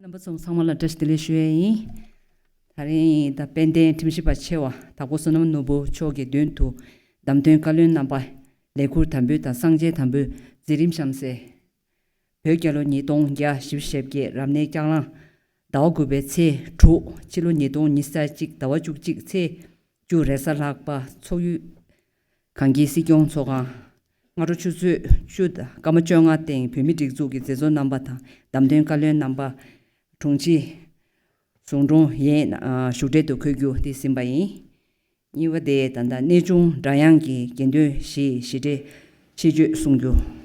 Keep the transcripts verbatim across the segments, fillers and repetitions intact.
རྣམ་པ་ཚོ་ཚང་མ་ལ་བཀྲ་ཤིས་བདེ་ལེགས་ཞུ་ཡས་ཡིན། ད་རིང་ད་དཔལ་ལྡན་ཁྲིམས་ཞིབ་པ་ཆེ་བ་དྭགས་པོ་བསོད་ནམས་ནོར་བུ་མཆོག་གི་མདུན་དུ་བདམས་ཐོན་བཀའ་བློན་རྣམ་པ། ལས་ཁུར་དམ་འབུལ་དང་གསང་ཆེན་དམ་འབུལ་མཛད་རིམ་གཤམ་གསལ། བོད་རྒྱལ་ལོ་ཉིས་སྟོང་བརྒྱ་བཞི་བཅུ་ཞེ་བརྒྱད་རབ་གནས་ལྕགས་གླང་ཟླ་བ་དགུ་པའི་ཚེས་དྲུག་ཕྱི་ལོ་ཉིས་སྟོང་ཉི་ཤུ་རྩ་གཅིག་ཟླ་བ་བཅུ་གཅིག་ཚེས་བཅུ་རེས་གཟའ་ལྷག་པ་ཚོགས་ཡུལ་གངས་སྐྱིད་སྲིད་སྐྱོང་ཚོགས་ཁང་། སྔ་དྲོ་ཆུ་ཚོད་བཅུ་དང་སྐར་མ་བཅོ་ལྔ་སྟེང་བོད་མིའི་སྒྲིག་འཛུགས་ཀྱི་མཛད་གཙོ་རྣམ་པ་དང་བདམས་ཐོན་བཀའ་བློན་རྣམ་པ། དྲུང་ཆེ་ཟུང་དྲུང་ཡན་བཞུགས་གྲལ་དུ་འཁོད་རྒྱུ་དེ་ཟིན་པ་ཡིན། གཉིས་པ་དེ་ད་ལྟ་གནས་ཆུང་སྒྲ་དབྱངས་ཀྱི་དགེ་འདུན་བཞིས་ཞི་བདེའི་ཆེད་བརྗོད་གསུང་རྒྱུ།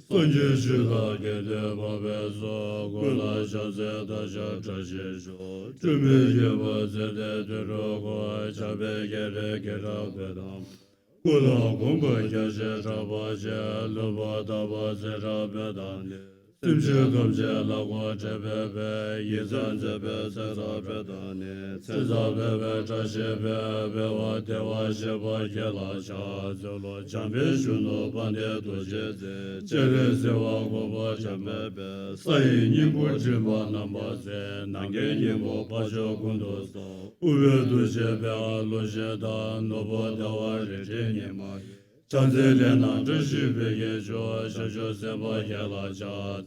སངས་རྒྱས་ཆོས་ལ་དགེ་འདུན་འཕགས་པའི་ཚོགས། སྐུ་ལ་ཕྱག་འཚལ་བདག་ཅག་བཀྲ་ཤིས་ཤོག་སྒྲོལ་མའི་ཁྱད་པར་མཛད་དེ་དུས་འཁོར་བསྐོར། ཕྱག་འཚལ་རྒྱལ་བའི་རྒྱལ་སྲས་དཔལ་དམ། སྐུ་ལ་གུས་པས་བརྒྱ་བྱིན་གྲགས་པ་ཆེ། ལྷུན་པོ་ལྟ་བུར་བརྩེ་བའི་དཔལ་དང་ནི། སེམས་ཅན་ཐམས་ཅད་ལ་མགོན་ཁྲིད་པའི་དཔལ། ཡིད་ཚིམ་མཛད་པའི་མཚན་བཟང་དཔལ་དང་ནི། མཚན་བཟང་སྤེལ་བའི་བཀྲ་ཤིས་དཔལ། འཕེལ་བ་བདེ་བར་གཤེགས་པ་ཁྱེད་ལ་ཕྱག་འཚལ་ལོ། འཇམ་དཔལ་གཞོན་ནུ་དཔལ་ལྡན་རྡོ་རྗེ་རྩེ། སྤྱན་རས་གཟིགས་དབང་བསྐུར་བ་འཇམ་དཔལ་དཔལ། ས་ཡི་སྙིང་པོ་སྤྲིན་པ་རྣམ་པར་གསལ། ནམ་མཁའི་སྙིང་པོ་དཔལ་འབྱོར་ཀུན་ཏུ་གསལ། དབུ་པའི་གདུལ་བྱའི་པད་ཨ་ལུ་ཞེས་བཏགས། ནོར་བུ་ཟླ་བ་རེ་ཁྲིའི་ཉི་མ། ཕྱག་འཚལ་ལས་རྣམས་བཀྲ་ཤིས་འཕེལ་གྱུར་ཅིག་ཞབས་ཞུ་སེམས་དཔའ་ཁྱེད་ལ་ཕྱག་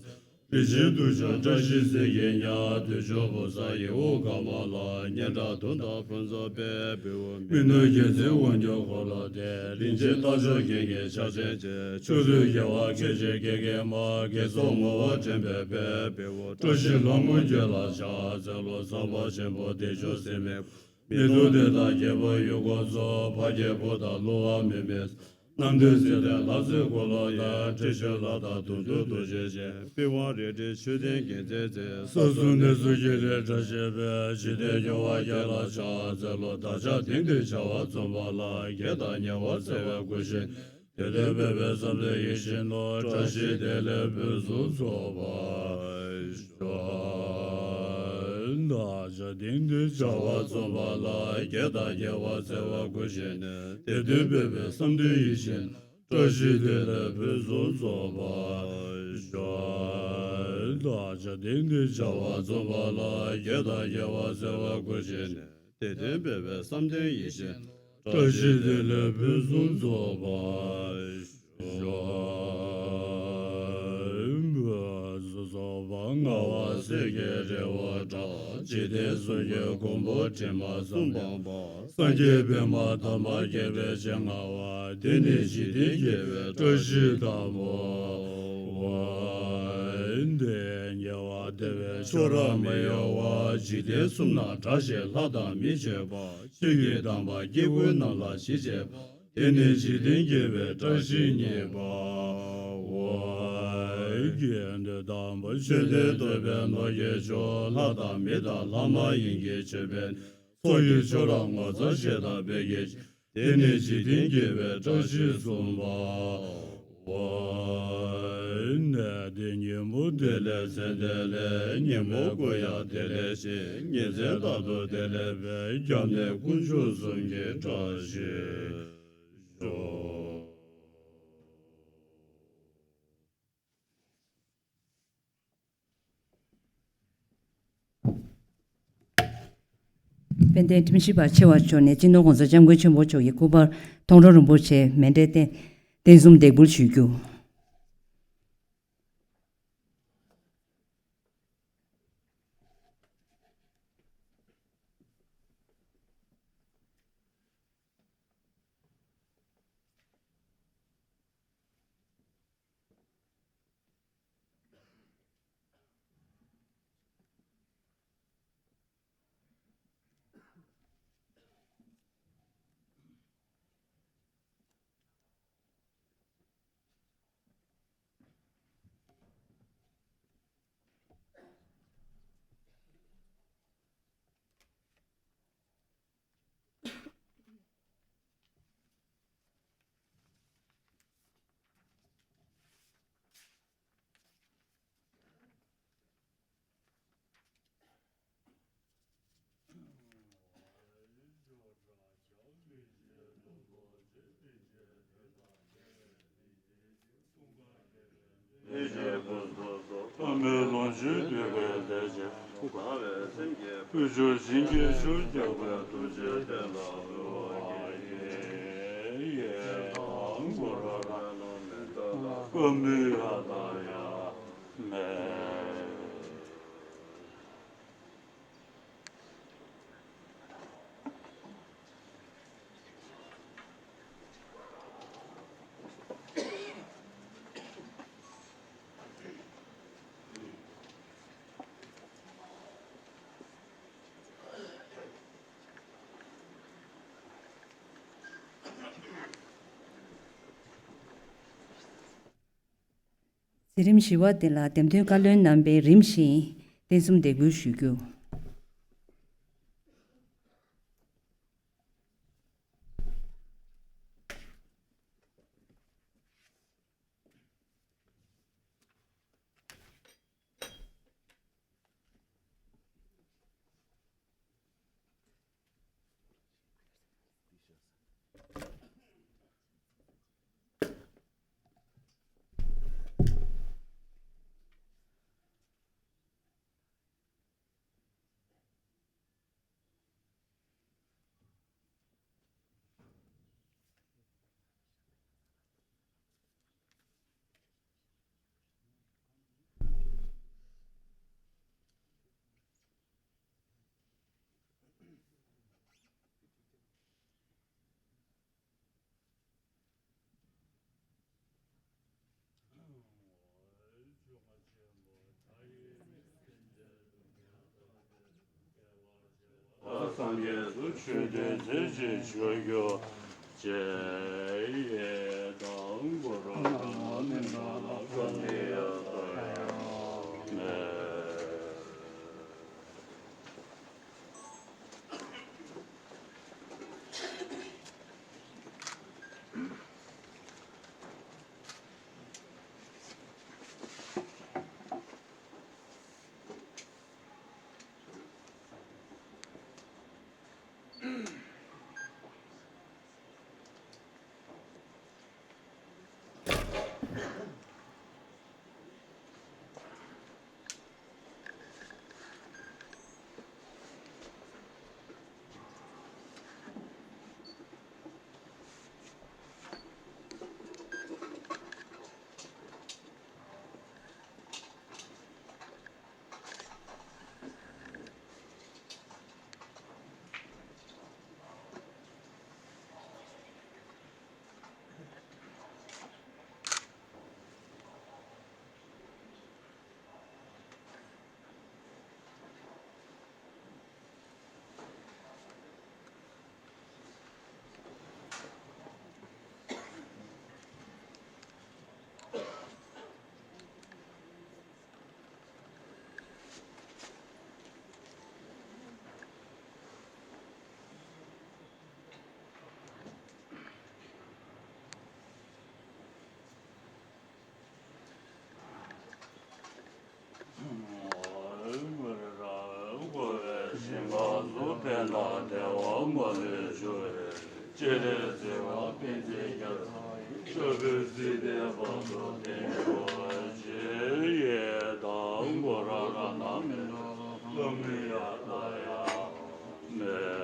རིན་ཆེན་གདུགས་མཆོག་བཀྲ་ཤིས་གཟི་བརྗིད་ཉག་དུས་མཆོག་བུ་ཚ་ཡི་དབུ་དཀར་མ་ལ། སྙན་གྲགས་དུང་དང་ཕུན་ཚོགས་དཔལ་བེའུ་མིག་ནོར་རྒྱལ་མཚན་དབང་སྒྱུར་འཁོར་ལོ་སྡེ། རིན་ཆེན་རྟ་མཆོག་རྒྱན་གྱི་ཕྱག་ཆེན་ཅན། ཕྱོགས་དུས་རྒྱལ་བ་མཁན་ཆེན་དགེ་རྒན་མ། དགེ་ཚོགས་ངོ་བོ་འདྲེན་པའི་དཔལ་བེའུ། བཀྲ་ཤིས་ལྷ་མོ་ཁྱེད་ལ་ཕྱག་འཚལ་ལོ། ཟམ་པ་ཆེན་པོ་བདེ་མཆོག་སྲེད་མེད། མི་ཐུབ་དེ་དག་རྒྱལ་པོ་ཡུལ་འཁོར་གཙོ། ཕ་སྐྱེས་བུ་དང་བསླུ་བ་མི་མེད། རྣམ་ཐོས་སྲས་དང་ལྷ་མཛེས་འཁོར་ལོ་ཡ། ཁྲི་ཆོས་ལྷ་དང་གདུང་བརྒྱུད་རྡོ་རྗེ་ཅན། པི་ཝང་རལ་གྲིའི་མཆོད་རྟེན་རྒྱལ་མཚན་རྩེ། ས་གསུམ་གནས་སུ་ཁྱེད་རིགས་བཀྲ་ཤིས་པའི། འཇིག་རྟེན་སྐྱོང་བ་ཁྱེད་ལ་ཕྱག་འཚལ་ལོ། བདག་ཅག་དེང་འདིར་བྱ་བ་རྩོམ་པ་ལ། དགེ་དང་ཉེ་བར་བརྩེ་བས་བསྐུལ་ཞིང་། དད་ལྡན་ཕེབས་པས་བསམ་དོན་ཡིད་བཞིན་ནོར། བཀྲ་ཤིས་བདེ་ལེགས་ཕུན་སུམ་ཚོགས་པར་ཤོག་བདག་ཅག་དེང་འདིར་བྱ་བ་རྩོམ་པ་ལ། དགེ་དང་ཉེ་བར་བརྩེ་བས་བསྐུལ་ཞིང་ནི། དད་ལྡན་ཕེབས་པས་བསམ་དོན་ཡིད་བཞིན། བཀྲ་ཤིས་བདེ་ལེགས་ཕུན་སུམ་ཚོགས་པར་ཤོག་བདག་ཅག་དེང་འདིར་བྱ་བ་རྩོམ་པ་ལ། དགེ་དང་ཉེ་བར་བརྩེ་བས་བསྐུལ་ཞིང་ནི། དད་ལྡན་ཕེབས་པས་བསམ་དོན་ཡིད་བཞིན། བཀྲ་ཤིས་བདེ་ལེགས་ཕུན་སུམ་ཚོགས་པར་ཤོག་སོ་སོ་བ་ལྔ་པ་གསེར་གྱི་རི་བོ་བཀྲ། འཇིག་རྟེན་གསུམ་གྱི་མགོན་པོ་དྲི་མ་གསུམ་སྤངས་པ། སངས་རྒྱས་པདྨ་དམ་པ་དགྱེས་པའི་སྤྱན་མངའ་བ། དེ་ནི་འཇིག་རྟེན་དགྱེས་པའི་བཀྲ་ཤིས་ལྷ་མོ། འོ། དེ་ཉེ་བར་བདེ་བའི་ཆོས་རབ་མི་གཡོ་བ། འཇིག་རྟེན་གསུམ་ན་གྲགས་ཤིང་ལྷ་དང་མིས་བརྗོད་པ། ཆོས་ཀྱི་དམ་པ་སྐྱེ་དགུའི་རྣམས་ལ་གཞི་བྱས་པ། དེ་ནི་འཇིག་རྟེན་དགྱེས་པའི་བཀྲ་ཤིས་གཉིས་པ། འོ། དགེ་འདུན་དམ་པ་མཆོད་རྟེན་བསྟོད་པའི་ནོར་གྱི་མཆོག་ལྷ་དང་མི་དང་ལྷ་མ་ཡིན་གྱི་མཆོད་པའི། ཚོགས་ཀྱི་མཆོག་རབ་ངོ་མཚར་ཞེས་དང་དཔལ་གྱི། དེ་ནི་འཇིག་རྟེན་དགྱེས་པའི་བཀྲ་ཤིས་གསུམ་པ། འོ། གནས་འདི་ཉིན་མོ་བདེ་ལེགས་མཚན་བདེ་ལེགས། ཉིན་མོ་དགོང་ཡང་བདེ་ལེགས་ཤིང་། ཉིན་མཚན་རྟག་ཏུ་བདེ་ལེགས་པའི། སྐྱབས་གནས་དཀོན་མཆོག་གསུམ་གྱི་བཀྲ་ཤིས་ཤོག་དཔལ་ལྡན་ཁྲིམས་ཞིབ་པ་ཆེ་བ་མཆོག་ནས་སྤྱི་ནོར་༸གོང་ས་༸སྐྱབས་མགོན་ཆེན་པོ་མཆོག་གི་སྐུ་པར་མཐོང་གྲོལ་རིན་པོ་ཆེ་མཎྜལ་རྟེན་རྟེན་གསུམ་འདེགས་འབུལ་ཞུ་རྒྱུ། པདྨའི་ལོངས་སྤྱོད་སྤྲུལ་པའི་ལྷས་བྱིན། དགའ་བའི་སེམས་ཀྱིས་བོད་ཆོས་བྱིན་གྱིས་བཞུགས་རྒྱག་པའི་ཐུགས་རྗེ་ལྡན་ལ་གུས་པ་བསྐྱེད། ཡེ་དང་གུ་རུ་ར་ན་མེ་ད་ལ་ཀ་མི་ཡ་ད་ཡ་མེ། མཛད་རིམ་བཞི་པ་དེ་ལ་འདེམས་ཐོན་བཀའ་བློན་རྣམ་པས་རིམ་བཞིན་རྟེན་གསུམ་འདེགས་འབུལ་ཞུ་རྒྱུ། སངས་རྒྱས་སུ་ཆོས་སྟོན་མཛད་ཅིང་བྱོན་གྱུར་ཅིག། ཡེ་དང་གུ་རུ་ན་མོ་ནི་ན་ལ་ཀ་མི་ཡ་ད་ཡ་མེ།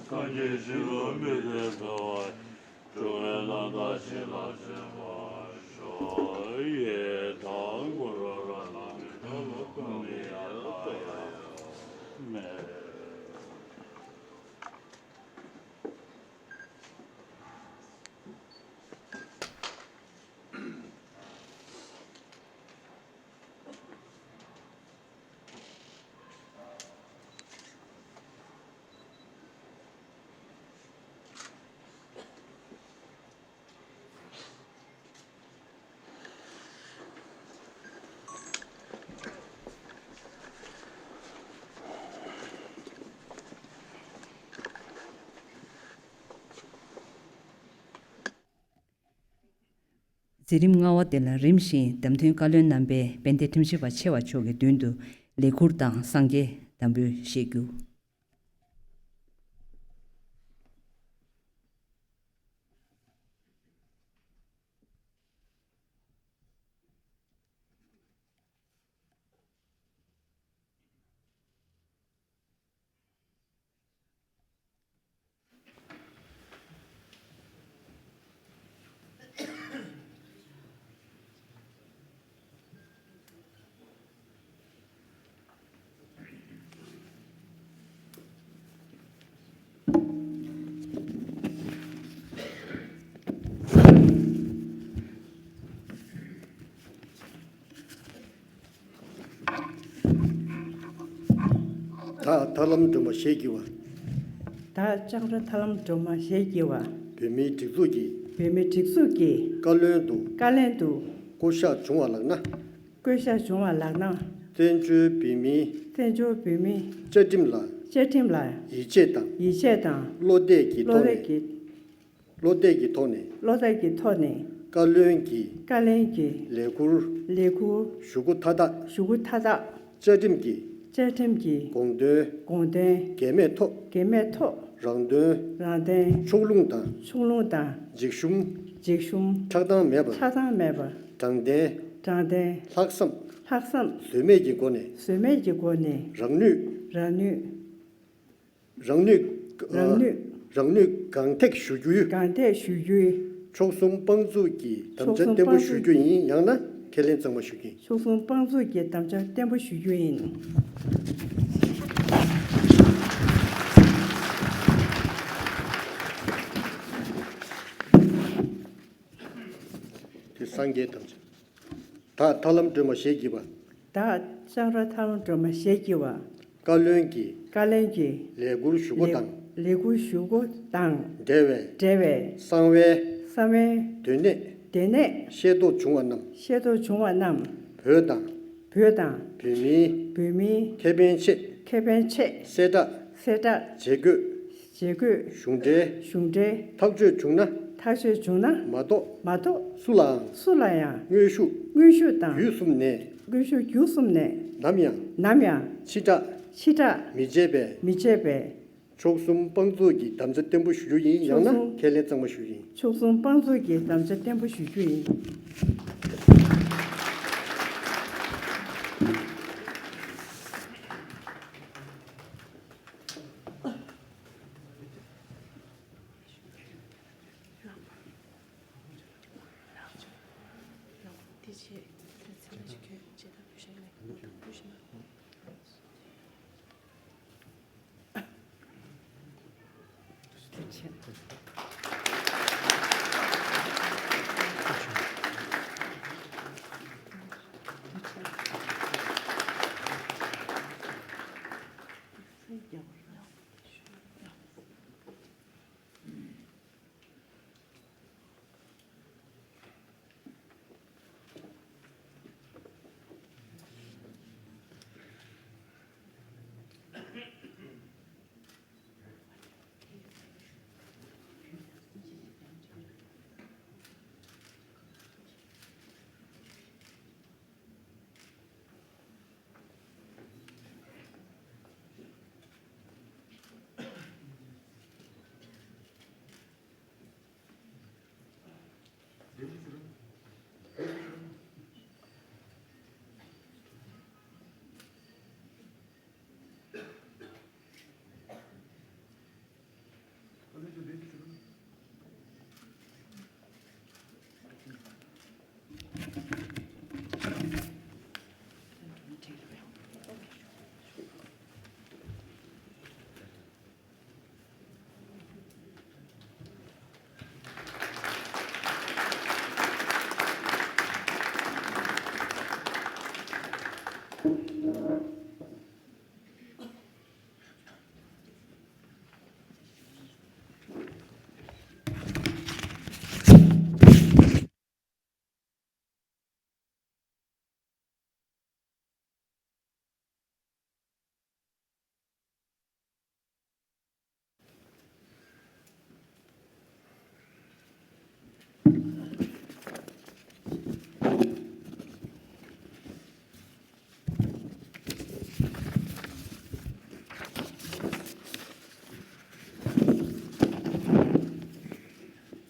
གང་གིས་ཤིན་ཏུ་མི་བདེ་འགྲོ་བ། འགྲོ་བའི་ལམ་དག་བྱིན་རླབས་ཆེན་པོར་ཤོག་ཡེ་དང་གུ་རུ་ར་ལ་མི་ཏ་ལ་ཀུ་མི་ཡ་ད་ཡ་མེ། མཛད་རིམ་ལྔ་པ་དེ་ལ་རིམ་བཞིན་བདམས་ཐོན་བཀའ་བློན་རྣམ་པས་དཔལ་ལྡན་ཁྲིམས་ཞིབ་པ་ཆེ་བ་མཆོག་གི་མདུན་དུ་ལས་འཁུར་དང་སངས་རྒྱས་དམ་འབུལ་བཞེས་རྒྱུ། བདག་ཐར་ལམ་སྒྲོལ་མ་ཞེས་བགྱི་བ། བདག་ལྕང་ར་ཐར་ལམ་སྒྲོལ་མ་ཞེས་བགྱི་བ། བོད་མིའི་སྒྲིག་འཛུགས་ཀྱི། བོད་མིའི་སྒྲིག་འཛུགས་ཀྱི། བཀའ་བློན་དུ། བཀའ་བློན་དུ། བསྐོ་གཞག་བྱུང་བ་ལགས་ན། བསྐོ་གཞག་བྱུང་བ་ལགས་ན། བཙན་བྱོལ་བོད་མིའི། བཙན་བྱོལ་བོད་མིའི། བཅའ་ཁྲིམས་ལ། བཅའ་ཁྲིམས་ལ། ཡིད་ཆེས་དང་། ཡིད་ཆེས་དང་། བློ་གཏད་ཀྱི་ཐོག་ནས། བློ་གཏད་ཀྱི། བློ་གཏད་ཀྱི་ཐོག་ནས། བློ་གཏད་ཀྱི་ཐོག་ནས། བཀའ་བློན་གྱི། བཀའ་བློན་གྱི། ལས་འཁུར། ལས་འཁུར། ཞུ་སྒོ་མཐའ་དག་ཞུ་སྒོ་མཐའ་དག་བཅའ་ཁྲིམས་ཀྱི། བཅའ་ཁྲིམས་ཀྱི། དགོངས་དོན། དགོངས་དོན། འགལ་མེད་ཐོག་རང་དོན། རང་དོན། རང་དོན། ཕྱོགས་ལྷུང་དང་། ཕྱོགས་ལྷུང་དང་། འཇིགས་ཞུམ། འཇིགས་ཞུམ། ཆགས་སྡང་མེད་པར། ཆགས་སྡང་མེད་པར། དྲང་བདེན། དྲང་བདེན། ལྷག་བསམ། ལྷག་བསམ། ཟོལ་མེད་ཀྱི་སྒོ་ནས། ཟོལ་མེད་ཀྱི་སྒོ་ནས། རང་ནུས། རང་ནུས། རང་ནུས། རང་ནུས། རང་ནུས་གང་ཐེག་ཞུ་རྒྱུའི། གང་ཐེག་ཞུ་རྒྱུའི། ཆོལ་གསུམ་དཔང་བཙུགས་ཀྱི་དམ་བཅའ་བརྟན་པོ་ཞུ་རྒྱུ་ཡིན། ཡང་ན་ཁས་ལེན་གཙང་མ་ཞུ་རྒྱུ་ཡིན། ཆོལ་གསུམ་དཔང་བཙུགས་ཀྱི་དམ་བཅའ་བརྟན་པོ་ཞུ་རྒྱུ་ཡིན། དེ་སངས་རྒྱས་དམ་བཅའ། བདག་ཐར་ལམ་སྒྲོལ་མ་ཞེས་བགྱི་བ། བདག་ལྕང་ར་ཐར་ལམ་སྒྲོལ་མ་ཞེས་བགྱི་བ། བཀའ་བློན་གྱི། བཀའ་བློན་གྱི། ལས་འཁུར་ཞུ་སྒོ་དང་། ལས་འཁུར་ཞུ་སྒོ་དང་། འབྲེལ་བའི། འབྲེལ་བའི། གསང་བའི། གསང་བའི། སྡོད་གནས། སྡོད་གནས། ཤེས་རྟོགས་བྱུང་བ་རྣམས། ཤེས་རྟོགས་བྱུང་བ་རྣམས། བོད་དང་། བོད་དང་། བོད་མིའི། བོད་མིའི། ཁེ་ཕན་ཆེད། ཁེ་ཕན་ཆེད། གསལ་བསྒྲགས། གསལ་བསྒྲགས། བྱེད་དགོས། བྱེད་དགོས། གཞུང་འབྲེལ། གཞུང་འབྲེལ། ཐག་གཅོད་བྱུང་ན། ཐག་གཅོད་བྱུང་ན། མ་གཏོགས། མ་གཏོགས། སུ་ལའང་། སུ་ལ་ཡང་། དངོས་ཤུགས། དངོས་ཤུགས་དང་། བརྒྱུད་གསུམ་ནས། དངོས་ཤུགས་བརྒྱུད་གསུམ་ནས། ནམ་ཡང་། ནམ་ཡང་། ཕྱིར་བསྒྲགས། ཕྱིར་བསྒྲགས། མི་བྱེད་པའི། མི་བྱེད་པའི། ཆོལ་གསུམ་དཔང་བཙུགས་ཀྱི་དམ་བཅའ་བརྟན་པོ་ཞུ་རྒྱུ་ཡིན། ཡང་ན་ཆོལ་གསུམ། ཁས་ལེན་གཙང་མ་ཞུ་རྒྱུ་ཡིན། ཆོལ་གསུམ་དཔང་བཙུགས་ཀྱི་དམ་བཅའ་བརྟན་པོ་ཞུ་རྒྱུ་ཡིན།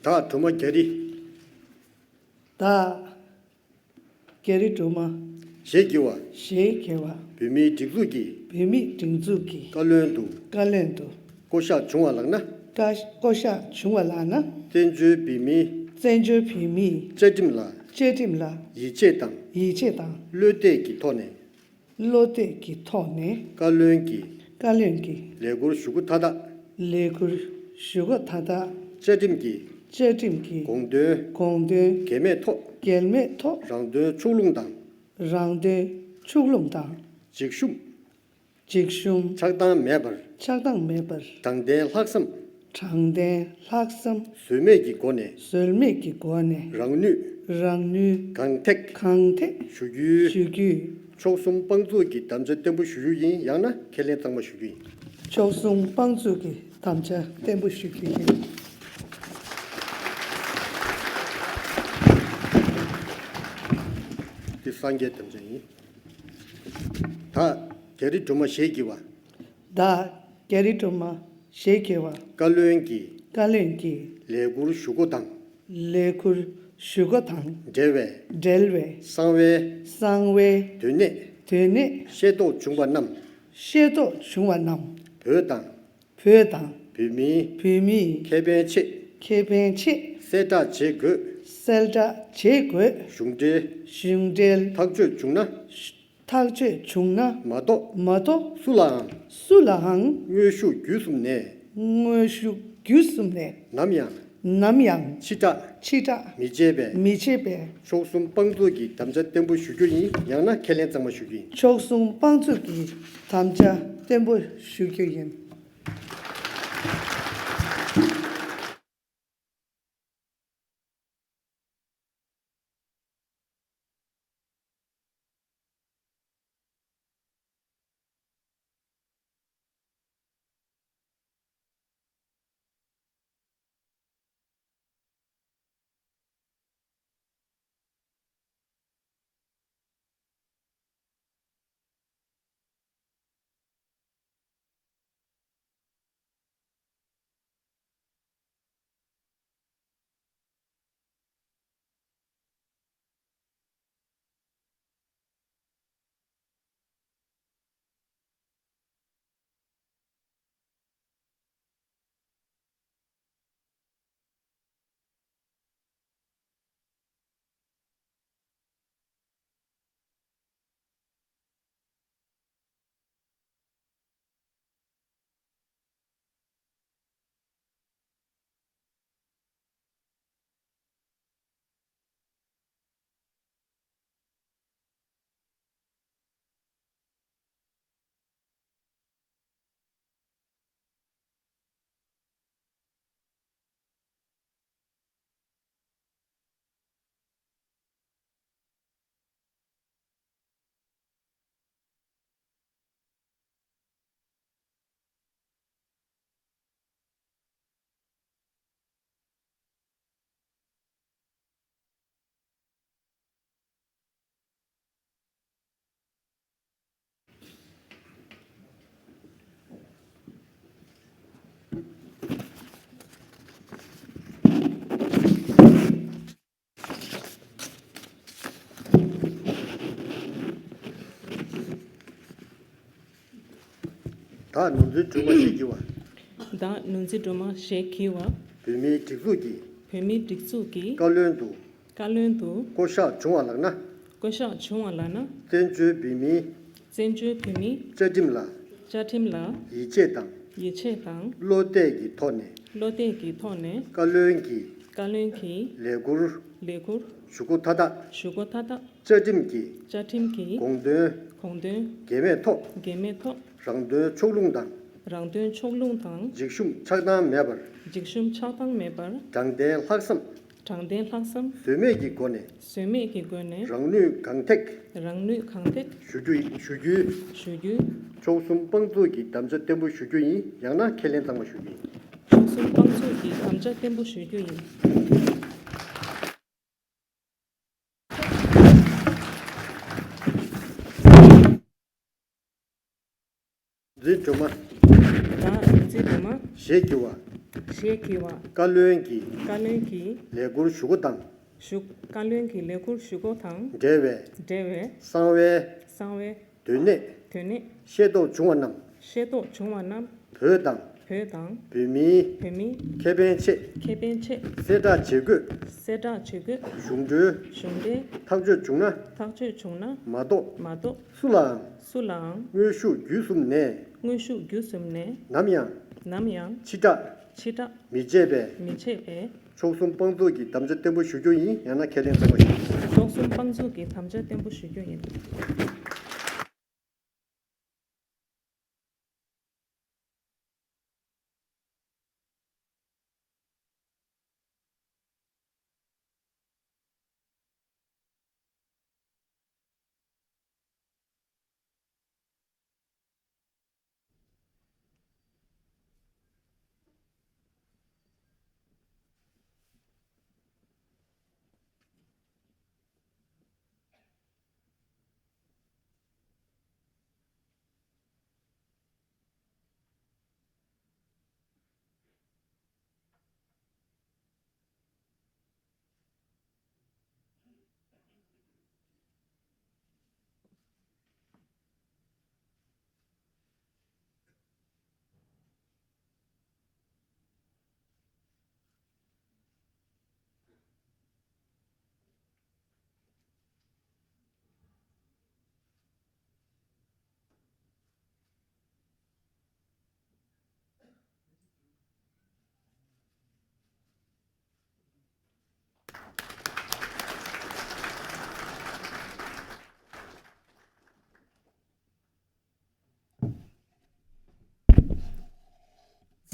བདག་སྒྲོལ་མ་རྒྱ་རི། བདག་རྒྱ་རི་སྒྲོལ་མ། ཞེས་བགྱི་བ། ཞེས་བགྱི་བ། བོད་མིའི་སྒྲིག་འཛུགས་ཀྱི། བོད་མིའི་སྒྲིག་འཛུགས་ཀྱི། བཀའ་བློན་དུ། བཀའ་བློན་དུ། བསྐོ་གཞག་བྱུང་བ་ལགས་ན། བཀའ་བསྐོ་གཞག་བྱུང་བ་ལགས་ན། བཙན་བྱོལ་བོད་མིའི། བཙན་བྱོལ་བོད་མིའི། བཅའ་ཁྲིམས་ལ། བཅའ་ཁྲིམས་ལ། ཡིད་ཆེས་དང་། ཡིད་ཆེས་དང་། བློ་གཏད་ཀྱི་ཐོག་ནས། བློ་གཏད་ཀྱི་ཐོག་ནས། བཀའ་བློན་གྱི། བཀའ་བློན་གྱི། ལས་ཁུར་ཞུ་སྒོ་མཐའ་དག་ལས་ཁུར་ཞུ་སྒོ་མཐའ་དག་བཅའ་ཁྲིམས་ཀྱི། བཅའ་ཁྲིམས་ཀྱི། དགོངས་དོན། དགོངས་དོན། འགལ་མེད་ཐོག་འགལ་མེད་ཐོག་རང་དོན་ཕྱོགས་ལྷུང་དང་། རང་དོན་ཕྱོགས་ལྷུང་དང་། འཇིགས་ཞུམ། འཇིགས་ཞུམ། ཆགས་སྡང་མེད་པར། ཆགས་སྡང་མེད་པར། དྲང་བདེན་ལྷག་བསམ། དྲང་བདེན་ལྷག་བསམ། ཟོལ་མེད་ཀྱི་སྒོ་ནས། ཟོལ་མེད་ཀྱི་སྒོ་ནས། རང་ནུས། རང་ནུས། གང་ཐེག་གང་ཐེག་ཞུ་རྒྱུའི། ཞུ་རྒྱུའི། མཆོག་གསུམ་དཔང་བཙུགས་ཀྱི་དམ་བཅའ་བརྟན་པོ་ཞུ་རྒྱུ་ཡིན། ཡང་ན་ཁས་ལེན་གཙང་མ་ཞུ་རྒྱུ་ཡིན། མཆོག་གསུམ་དཔང་བཙུགས་ཀྱི་དམ་བཅའ་བརྟན་པོ་ཞུ་རྒྱུ་ཡིན། འདི་སངས་རྒྱས་དམ་བཅའ་ཡིན། བདག་རྒྱ་རི་སྒྲོལ་མ་ཞེས་བགྱི་བ། བདག་རྒྱ་རི་སྒྲོལ་མ་ཞེས་བགྱི་བ། བཀའ་བློན་གྱི། བཀའ་བློན་གྱི། ལས་ཁུར་ཞུ་སྒོ་དང་། ལས་ཁུར་ཞུ་སྒོ་དང་། འབྲེལ་བའི། འབྲེལ་བའི། གསང་བའི། གསང་བའི། སྡོད་གནས། སྡོད་གནས། ཤེས་རྟོགས་བྱུང་བ་རྣམས། ཤེས་རྟོགས་བྱུང་བ་རྣམས། བོད་དང་། བོད་དང་། བོད་མིའི། བོད་མིའི། ཁེ་ཕན་ཆེད། ཁེ་ཕན་ཆེད། གསལ་བསྒྲགས་བྱེད་དགོས། གསལ་བསྒྲགས་བྱེད་དགོས། གཞུང་འབྲེལ། གཞུང་འབྲེལ། ཐག་གཅོད་བྱུང་ན། ཐག་གཅོད་བྱུང་ན། མ་གཏོགས། མ་གཏོགས། སུ་ལའང་། སུ་ལའང་། དངོས་ཤུགས་བརྒྱུད་གསུམ་ནས། དངོས་ཤུགས་བརྒྱུད་གསུམ་ནས། ནམ་ཡང་། ནམ་ཡང་། ཕྱི་བསྒྲགས། ཕྱི་བསྒྲགས། མི་བྱེད་པའི། མི་བྱེད་པའི། མཆོག་གསུམ་དཔང་བཙུགས་ཀྱི་དམ་བཅའ་བརྟན་པོ་ཞུ་རྒྱུ་ཡིན། ཡང་ན་ཁས་ལེན་གཙང་མ་ཞུ་རྒྱུ་ཡིན། མཆོག་གསུམ་དཔང་བཙུགས་ཀྱི་དམ་བཅའ་བརྟན་པོ་ཞུ་རྒྱུ་ཡིན། བདག་ནོར་འཛིན་སྒྲོལ་མ་ཞེས་བགྱི་བ། བདག་ནོར་འཛིན་སྒྲོལ་མ་ཞེས་བགྱི་བ། བོད་མིའི་སྒྲིག་འཛུགས་ཀྱི། བོད་མིའི་སྒྲིག་འཛུགས་ཀྱི། བཀའ་བློན་དུ། བཀའ་བློན་དུ། བསྐོ་གཞག་བྱུང་བ་ལགས་ན། བསྐོ་གཞག་བྱུང་བ་ལགས་ན། བཙན་བྱོལ་བོད་མིའི། བཙན་བྱོལ་བོད་མིའི། བཅའ་ཁྲིམས་ལ། བཅའ་ཁྲིམས་ལ། ཡིད་ཆེས་དང་། ཡིད་ཆེས་དང་། བློ་གཏད་ཀྱི་ཐོག་ནས། བློ་གཏད་ཀྱི་ཐོག་ནས། བཀའ་བློན་གྱི། བཀའ་བློན་གྱི། ལས་ཁུར། ལས་ཁུར། ཞུ་སྒོ་མཐའ་དག། ཞུ་སྒོ་མཐའ་དག། བཅའ་ཁྲིམས་ཀྱི། བཅའ་ཁྲིམས་ཀྱི། དགོངས་དོན། དགོངས་དོན། འགལ་མེད་ཐོག། འགལ་མེད་ཐོག། རང་དོན་ཕྱོགས་ལྷུང་དང་། རང་དོན་ཕྱོགས་ལྷུང་དང་། འཇིགས་ཞུམ་ཆགས་སྡང་མེད་པར། འཇིགས་ཞུམ་ཆགས་སྡང་མེད་པར། དྲང་བདེན་ལྷག་བསམ། དྲང་བདེན་ལྷག་བསམ། ཟོལ་མེད་ཀྱི་སྒོ་ནས། ཟོལ་མེད་ཀྱི་སྒོ་ནས། རང་ནུས་གང་ཐེག། རང་ནུས་གང་ཐེག། ཞུ་རྒྱུ་ཡིན། ཞུ་རྒྱུའི། ཞུ་རྒྱུའི། མཆོག་གསུམ་དཔང་བཙུགས་ཀྱི་དམ་བཅའ་བརྟན་པོ་ཞུ་རྒྱུ་ཡིན། ཡང་ན་ཁས་ལེན་གཙང་མ་ཞུ་རྒྱུ་ཡིན། མཆོག་གསུམ་དཔང་བཙུགས་ཀྱི་དམ་བཅའ་བརྟན་པོ་ཞུ་རྒྱུ་ཡིན། འཛིན་སྒྲོལ་མ། བདག་འཛིན་སྒྲོལ་མ། ཞེས་བགྱི་བ། ཞེས་བགྱི་བ། བཀའ་བློན་གྱི། བཀའ་བློན་གྱི། ལས་ཁུར་ཞུ་སྒོ་དང་། ཞུ། བཀའ་བློན་གྱི་ལས་ཁུར་ཞུ་སྒོ་དང་། འབྲེལ་བའི། འབྲེལ་བའི། གསང་བའི། གསང་བའི། སྡོད་གནས། སྡོད་གནས། ཤེས་རྟོགས་བྱུང་བ་རྣམས། ཤེས་རྟོགས་བྱུང་བ་རྣམས། བོད་དང་། བོད་དང་། བོད་མིའི། བོད་མིའི། ཁེ་ཕན་ཆེད། ཁེ་ཕན་ཆེད། གསལ་བསྒྲགས་བྱེད་དགོས། གསལ་བསྒྲགས་བྱེད་དགོས། གཞུང་འབྲེལ། གཞུང་འབྲེལ། ཐག་གཅོད་བྱུང་ན། ཐག་གཅོད་བྱུང་ན། མ་གཏོགས། མ་གཏོགས། སུ་ལའང་། སུ་ལའང་། དངོས་ཤུགས་བརྒྱུད་གསུམ་ནས། དངོས་ཤུགས་བརྒྱུད་གསུམ་ནས། ནམ་ཡང་། ནམ་ཡང་། ཕྱི་བསྒྲགས། ཕྱི་བསྒྲགས། མི་བྱེད་པའི། མི་བྱེད་པའི། མཆོག་གསུམ་དཔང་བཙུགས་ཀྱི་དམ་བཅའ་བརྟན་པོ་ཞུ་རྒྱུ་ཡིན། ཡང་ན་ཁས་ལེན་གཙང་མ་ཞུ་རྒྱུ་ཡིན། མཆོག་གསུམ་དཔང་བཙུགས་ཀྱི་དམ་བཅའ་བརྟན་པོ་ཞུ་རྒྱུ་ཡིན།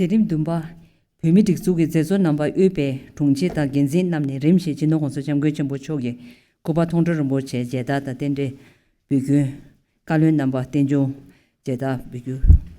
མཛད་རིམ་བདུན་པ། བོད་མིའི་སྒྲིག་འཛུགས་ཀྱི་མཛད་གཙོ་རྣམ་པ་དབུས་པའི་དྲུང་ཆེ་དང་འགན་འཛིན་རྣམས་ནས་རིམ་བཞིན་སྤྱི་ནོར་༸གོང་ས་༸སྐྱབས་མགོན་ཆེན་པོ་མཆོག་གི་སྐུ་པར་མཐོང་གྲོལ་རིན་པོ་ཆེ་མཇལ་དར་དང་རྟེན་འབྲེལ་འབུལ་རྒྱུའི་བཀའ་བློན་རྣམ་པ་རྟེན་འབྱུང་མཇལ་དར་འབུལ་རྒྱུ།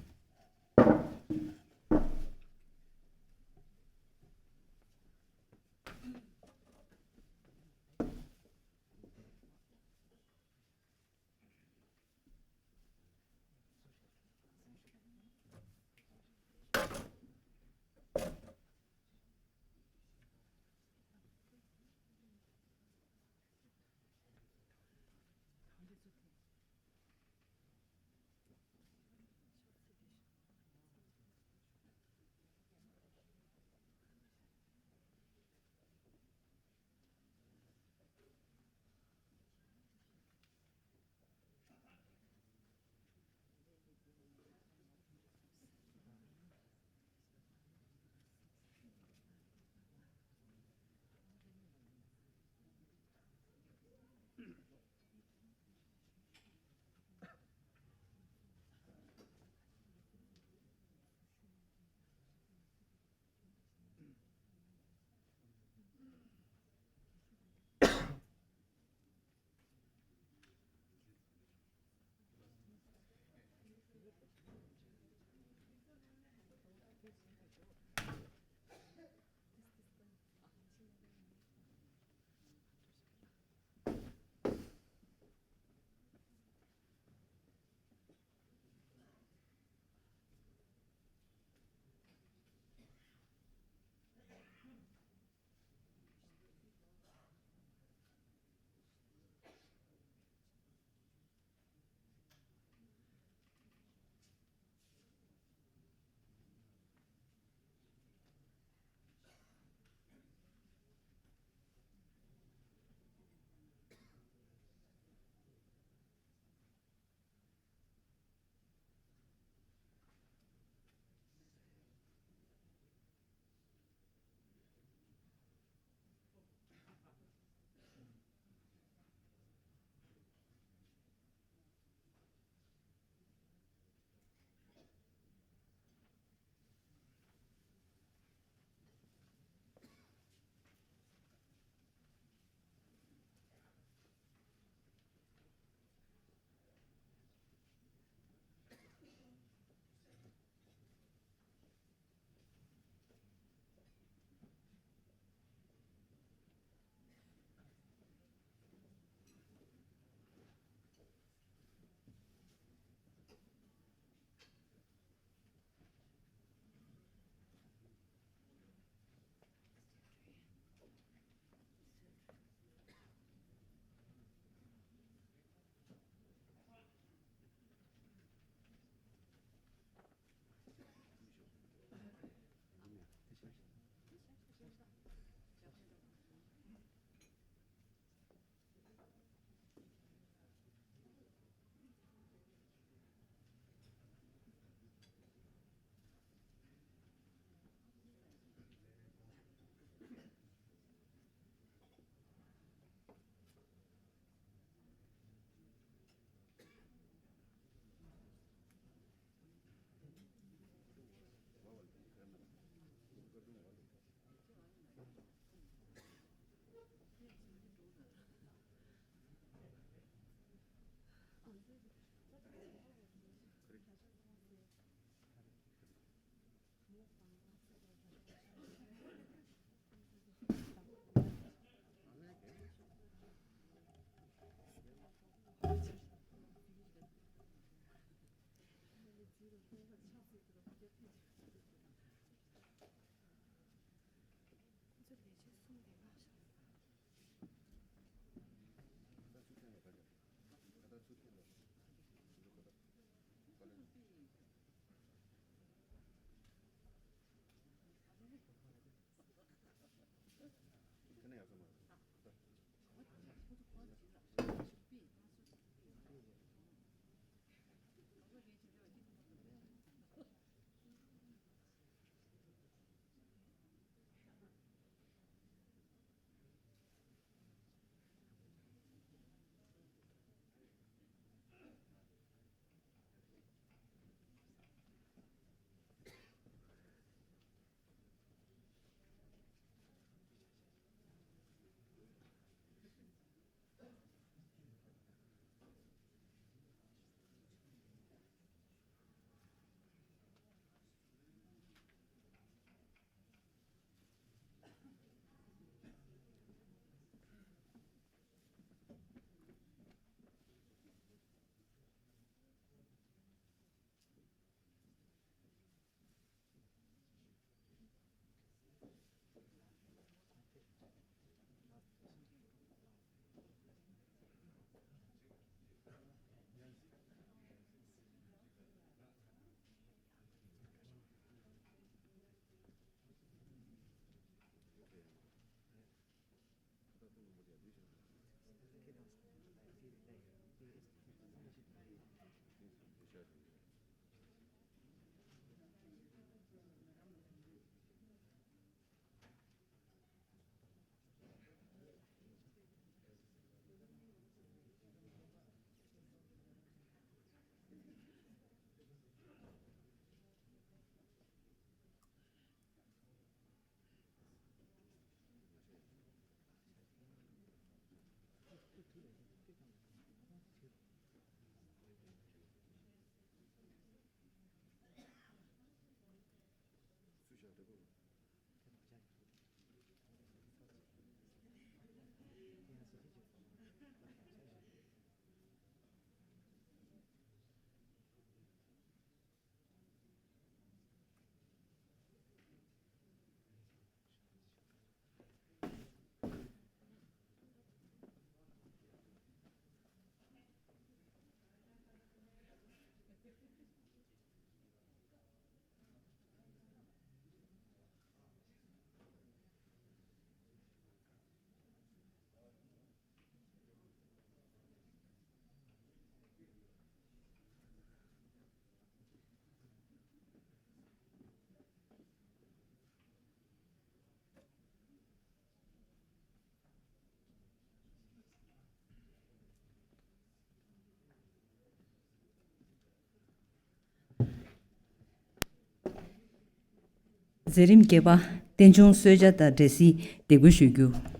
མཛད་རིམ་བརྒྱད་པ། རྟེན་འབྱུང་གསོལ་ཇ་དང་འབྲས་སིལ་འདེགས་འབུལ་ཞུ་རྒྱུ།